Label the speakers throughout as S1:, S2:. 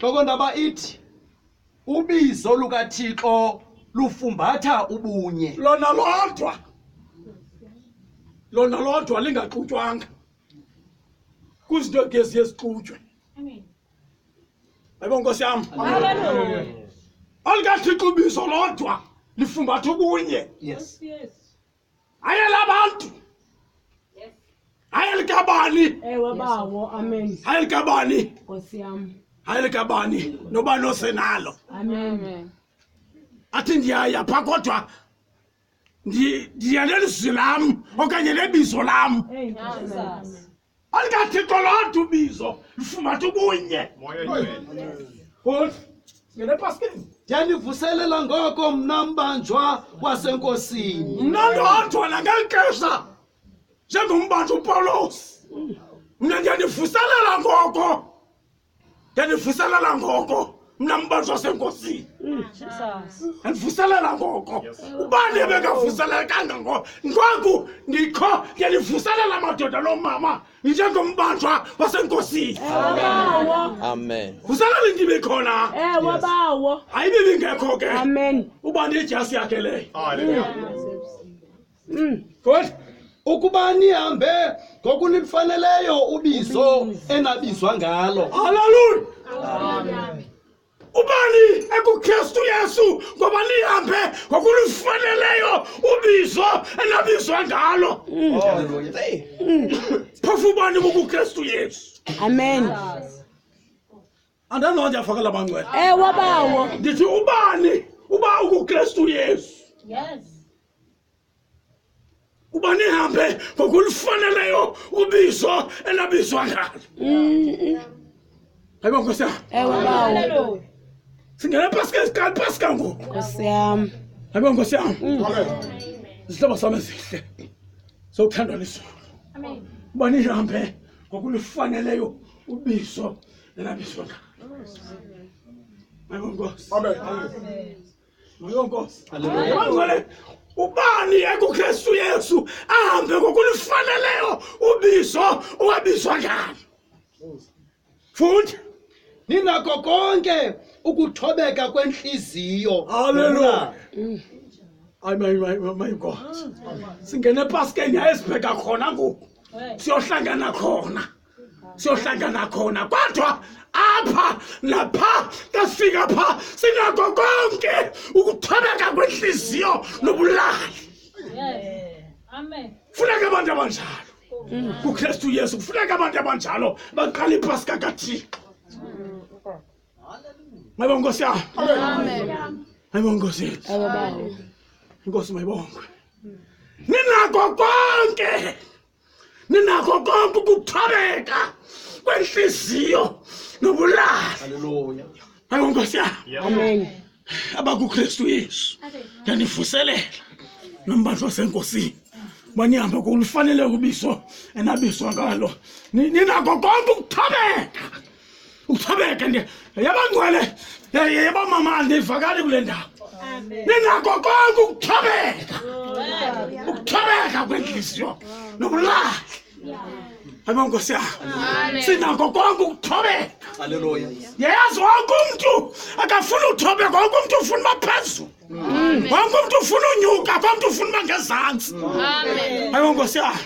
S1: Ntlokondaba ithi ubizo lukaThixo lufumbatha ubunye.
S2: Lona lodwa, lona lodwa lingaxutywanga kwizinto ke ziye zixutywe. Hayibo nkosi yam, olikaThixo ubizo lodwa lifumbatha ubunye.
S1: Yes.
S2: Hayi labantu, hayi likabani.
S3: Ewe bawo, amen.
S2: Hayi likabani.
S3: Nkosi yam.
S2: Hayi likabani nobani osenalo.
S3: Amen.
S2: Athi ndiyaya pha kodwa ndiya nelizwi lam okanye nebizo lam.
S3: Hey, Nkosi yam.
S2: Alikathixo lodwa ubizo lifumbatha ubunye. Good. Singene ePaskeni.
S1: Ndiyanivuselela ngoko mna mbanjwa wasenkosini.
S2: Mna ndodwa nangeli xesha njengombanjwa uPawulos. Mna ndiyanivuselela ngoko. Ndiyanivuselela ngoko mna mbanjwa wasenkosini. Ndiyanivuselela ngoko. Ubani ebengavuselelekanga ngoko? Ngoku ndikho ndiyanivuselela madoda noomama njengombanjwa wasenkosini.
S3: Ewe bawo.
S4: Amen.
S2: Vuselela into ibikhona.
S3: Ewe bawo.
S2: Ayibi ibingekho ke.
S3: Amen.
S2: Uba nedyasi yakhe leyo. Good.
S1: Ukuba nihambe ngokulifaneleyo ubizo enabizwa ngalo.
S2: Hallelujah. Amen. Ubani ekuKristu Yesu ngoba nihambe ngokulifaneleyo ubizo enabizwa ngalo. Phofu ubani kuKristu Yesu.
S3: Amen.
S2: Andanoba ndiyafakela abangcwele.
S3: Ewe bawo.
S2: Ndithi ubani uba ukuKristu Yesu.
S5: Yes.
S2: Uba nihambe ngokulifaneleyo ubizo enabizwa ngalo. Hayibo nkosi yam.
S3: Ewe bawo.
S2: Singena ePaska, siqala iPaska ngoku.
S3: Nkosi yam.
S2: Hayibo nkosi yam. Izihlobo sam ezihle sokuthandwa lizulu.
S5: Amen.
S2: Uba nihambe ngokulifaneleyo ubizo enabizwa ngalo. Hayibo nkosi.
S6: Amen.
S2: Hayibo nkosi. Hallelujah. Ubani ekuKristu Yesu ahambe ngokulifaneleyo ubizo owabizwa ngalo. Funda.
S1: Ninako konke ukuthobeka kwenhliziyo.
S2: Hallelujah. Ay, my, my, my God. Singene ePaskeni yaye sibheka khona ngoku. Siyohlangana khona. Siyohlangana khona. Kodwa apha napha kasifika pha sinako konke ukuthobeka kwenhliziyo nobulali.
S5: Amen.
S2: Funeka abantu abanjalo. KuKristu Yesu kufuneka abantu abanjalo baqala iPaska kaThixo. Mayibongwe Nkosi yam.
S3: Amen.
S2: Mayibongwe Nkosi yethu.
S3: Ewe bawo.
S2: Inkosi mayibongwe. Ninako konke. Ninako konke ukuthobeka kwenhliziyo nobulali.
S1: Hallelujah.
S2: Mayibongwe Nkosi yam.
S3: Amen.
S2: AbakuKristu Yesu. Ndiyanivuselela nombanjwa wasenkosini. Banihamba kulifanele ubizo enabizwa ngalo. Ninako konke ukuthobeka. Ukuthobeka nje. Yabangcwele, yabamama andivakali kule ndawo. Ninako konke ukuthobeka. Ukuthobeka kwenhliziyo nobulali. Hayibo Nkosi yam. Sinako konke ukuthobeka.
S1: Hallelujah.
S2: Yayazi wonke umntu akafuni uthobeka, wonke umntu ufuna uba phezulu. Wonke umntu ufuna unyuka, wonke umntu ufuna uba ngezantsi. Hayibo Nkosi yam.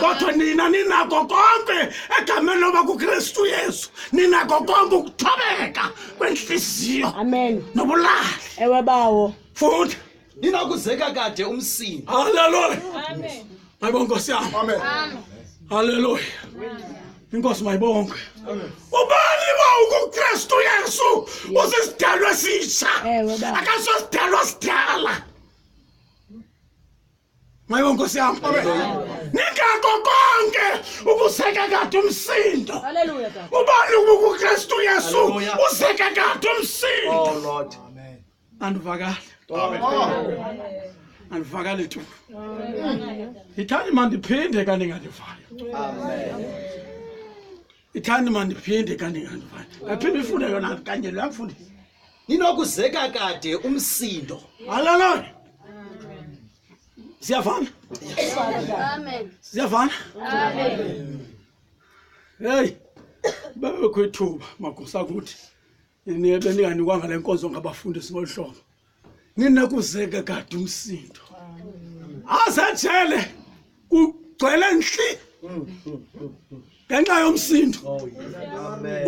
S2: Kodwa nina ninako konke egameni loba kuKristu Yesu. Ninako konke ukuthobeka kwenhliziyo.
S3: Amen.
S2: Nobulali.
S3: Ewe bawo.
S2: Funda.
S1: Ninakuzeka kade umsindo.
S2: Hallelujah.
S5: Amen.
S2: Hayibo Nkosi yam.
S6: Amen.
S2: Hallelujah. Inkosi mayibongwe. Ubani ba ukuKristu Yesu usisidalwa esitsha.
S3: Ewe baba.
S2: Akasosidalwa sidala. Mayibongwe Nkosi yam. Ningako konke ukuseka kade umsindo.
S5: Hallelujah. Tata.
S2: Ubani ukuKristu Yesu
S1: Hallelujah.
S2: useka kade umsindo.
S1: Oh Lord.
S2: Andivakali. Andivakali tu. Ithandi mandiphinde kanti ngandivayo.
S1: Amen.
S2: Ithandi mandiphinde kanti ngandivayo. Ngaphinde ifunde yona kanye lo yamfundisi.
S1: Ninokuzeka kade umsindo.
S2: Hallelujah. Siyavana?
S5: Amen.
S2: Siyavana?
S5: Amen.
S2: Hey. Babekho ithuba magosa kuthi. Beninganikwanga le nkonzo ngabafundisi ngolu hlobo. Ninakuzeka kade umsindo. Azejele kugcwele nhli ngenxa yomsindo.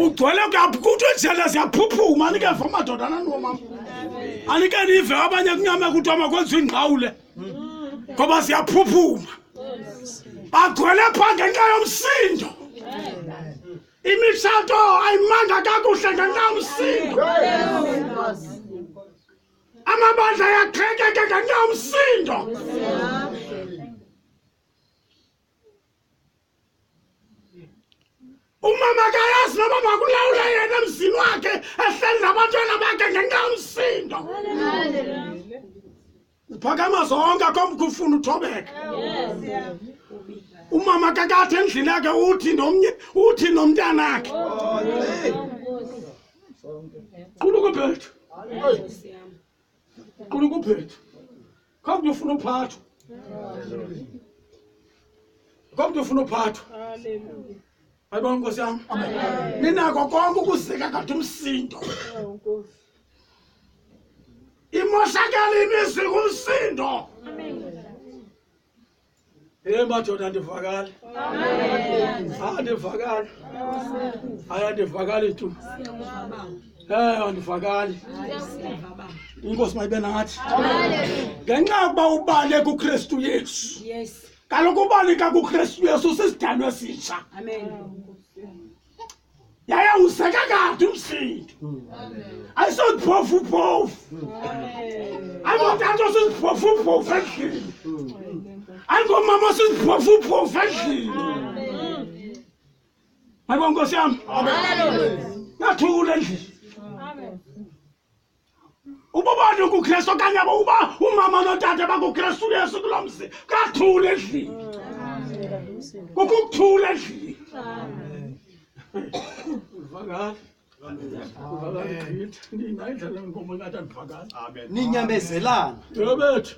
S2: Ugcwele kuyaphuthwa ejele siyaphuphuma anikeva amadoda nanoomama. Anike nive abanye kunyama kuthiwa makwenziwe ingqawule ngoba siyaphuphuma. Bagcwele phaa ngenxa yomsindo. Imitshato ayimanga kakuhle ngenxa yomsindo. Amabandla ayaqhekeka ngenxa yomsindo. Umama akayazi noba makulawula yena emzini wakhe ehleli nabantwana bakhe ngenxa yomsindo. Ziphakama zonke akho mntu ufuna uthobeka. Umama kakade endlini yakhe uthi nomnye uthi nomntanakhe. Qulukuphethu. Qulukuphethu. Kho mntu ufuna uphathwa. Kho mntu ufuna uphathwa. Ayibona Nkosi yam. Ninako konke ukuzeka kade umsindo. Imoshakele imizi kumsindo. Hey madoda andivakali. Andivakali. Hayi andivakali tu. Andivakali. Inkosi mayibe nathi. Ngenxa yokuba ubale kuKristu Yesu.
S3: Yes.
S2: Kaloku ubaleka kuKristu Yesu sisidalwa esitsha.
S3: Amen.
S2: Yaye uzeka kade umsindo. Ayisoziphofu-phofu. Ayingotata osiziphofu-phofu endlini. Ayingomama osiziphofu-phofu endlini. Hayibo Nkosi yam. Yathula endlini. Ububani kuKristu okanye uba umama notata bakuKristu Yesu kulo mzi kuyathula endlini. Kukho ukuthula endlini. Uvakali. Uvakali gqithi. Nina indlela yenkomo ingathi andivakali.
S1: Ninyamezelana.
S2: Yebethu.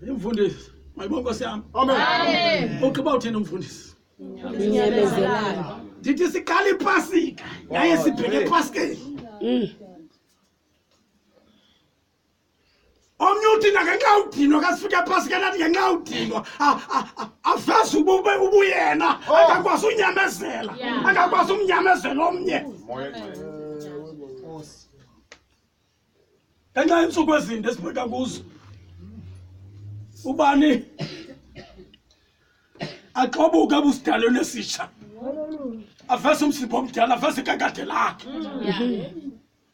S2: Imfundisi. Mayibonke Nkosi yam. Amen. Ugqiba uthini umfundisi?
S3: Ninyamezelana.
S2: Ndithi siqala iPasika yaye sibheke ePasikeni. Omnye uthi nangenxa udinwa xa sifika ePasikeni athi ngenxa udinwa aveze ubuyena akakwazi unyamezela akakwazi umnyamezela omnye. Ngenxa yeentsuku ezinde esibheka kuzo ubani axobuke ebusidalweni esitsha aveze umzimba omdala aveze ikakade lakhe.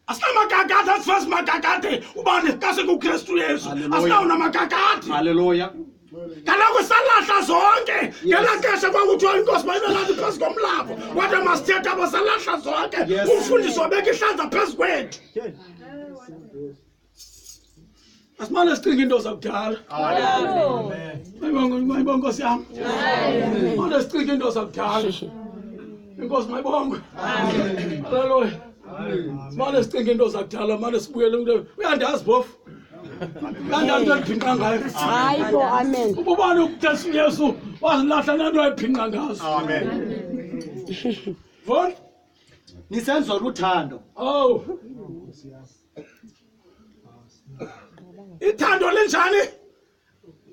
S2: Asinamakakade asiveze makakade ubani xa sikuKristu Yesu. Asinawo namakakade.
S1: Haleluya.
S2: Kaloku salahla zonke ngelaa xesha kwakuthiwa inkosi mayibe nathi phezu komlambo kodwa masithethe apho salahla zonke. Umfundisi wabeka ihlanza phezu kwethu. Asimane sicinge into zakudala. Mayibonke Nkosi yam. Mane sicinge into zakudala. Inkosi mayibongwe. Haleluya. Simane sicinge into zakudala, mane sibuyele into. Uyandazi phofu. Uyandazi into endibhinqa ngayo.
S3: Hayi bo, amen.
S2: Ububani ukuKristu Yesu wazilahla nento ayibhinqa ngazo.
S4: Amen.
S2: Vona?
S1: Nisenza uthando.
S2: Oh. Ithando linjani?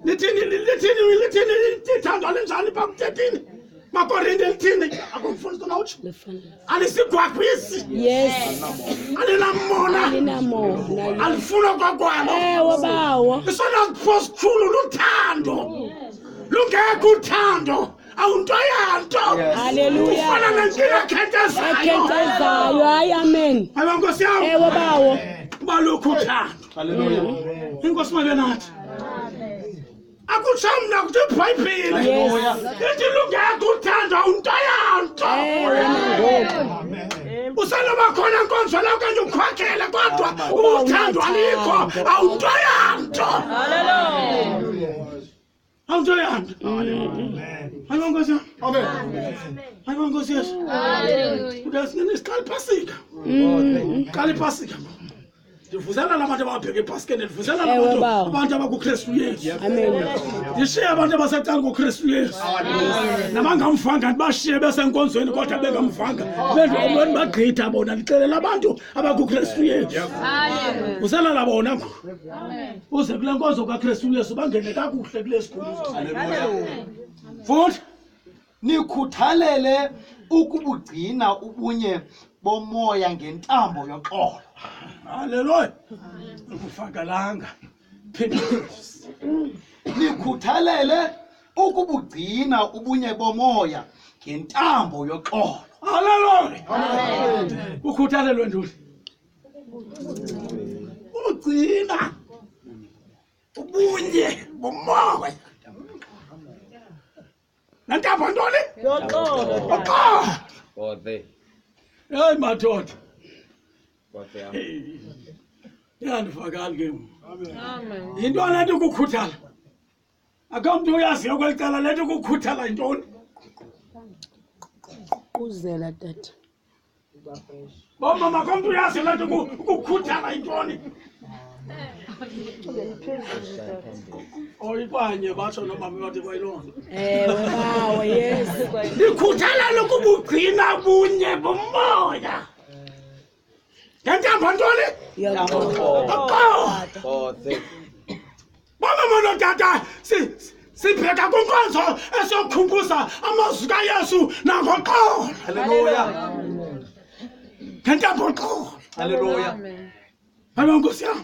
S2: Lithini lithini lithini ithando linjani pha ku-13? Makorinte lithini? Akumfundisi nawutsho. Alisigwagwisi.
S3: Yes.
S2: Alinamona.
S3: Alinamona.
S2: Alifuna kwakwalo.
S3: Ewe bawo.
S2: Isona sipho sikhulu luthando. Lungekho uthando. Awunto yanto.
S3: Hallelujah.
S2: Ufana nenkinga ekhentezayo.
S3: Ekhentezayo. Hayi amen.
S2: Hayi Nkosi yam.
S3: Ewe bawo.
S2: Uba lokhu uthando.
S1: Hallelujah.
S2: Inkosi mayibe nathi. Akutsho mna kuthi iBhayibhile.
S1: Hallelujah.
S2: Ithi lungekho uthando awunto yanto.
S3: Ewe nangoku.
S2: Usenoba khona nkonzo la okanye ukhwakhele kodwa uthando alikho awunto yanto. Awunto yanto. Hayi Nkosi yam.
S4: Amen.
S2: Hayi Nkosi Yesu.
S5: Hallelujah.
S2: Udasinene siqala iPasika. Qala iPasika. Ndivuselela abantu ababheka ebhaskeni, ndivuselela
S3: Ewe, bawo.
S2: abantu abakuKristu Yesu.
S3: Amen.
S2: Ndishiye abantu abasecala kuKristu Yesu. Nabangamvanga ndibashiye besenkonzweni kodwa bengamvanga. Bendibona bagqitha bona, ndixelela abantu abakuKristu Yesu. Vuselela bona ngoku. Uze kule nkonzo kaKristu Yesu bangene kakuhle kule sikhumbuzo. Futhi
S1: Nikhuthalele ukubugcina ubunye bomoya ngentambo yoxolo.
S2: Haleluya. Ukufakalanga. Phinda.
S1: Nikhuthalele ukubugcina ubunye bomoya ngentambo yoxolo.
S2: Haleluya. Ukhuthalelwe ntoni? Ugcina ubunye bomoya. Nantambo ntoni?
S3: Yoxolo.
S2: Uxolo.
S4: Bothe.
S2: Hayi madoda.
S4: Bothe.
S2: Iyandivakali ke mna. Yintoni le nto ukukhuthala? Akho mntu uyaziyo kweli cala le nto ukukhuthala yintoni?
S3: Quzela tata.
S2: Bomama akho mntu uyaziyo le nto ukukhuthala yintoni? Oyikwanye batsho noomama bathi kwayiloo nto.
S3: Ewe bawo, yes.
S2: Nikhuthalele ukubugcina bunye bomoya. Ngentambo ntoni?
S3: Yoxolo.
S2: Uxolo.
S4: Bothe.
S2: Bomama nootata sibheka kwinkonzo esiyokhumbuza amazwi kaYesu nangoxolo.
S1: Haleluya.
S2: Ngentambo yoxolo.
S1: Haleluya.
S2: Hayi Nkosi yam.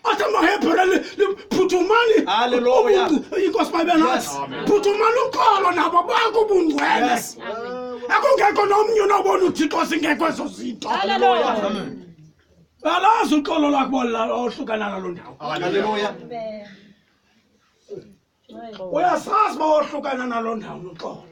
S2: Athi amaHebhere phuthumani.
S1: Hallelujah.
S2: Inkosi mayibe nathi. Phuthumani uxolo nabo bonke ubungcwele.
S1: Yes.
S2: Akungekho nomnye unobona uThixo singekho ezo zinto. Alazi uxolo lwakho ohlukana naloo ndawo.
S1: Haleluya.
S2: Uyasazi uba wohlukana naloo ndawo noxolo.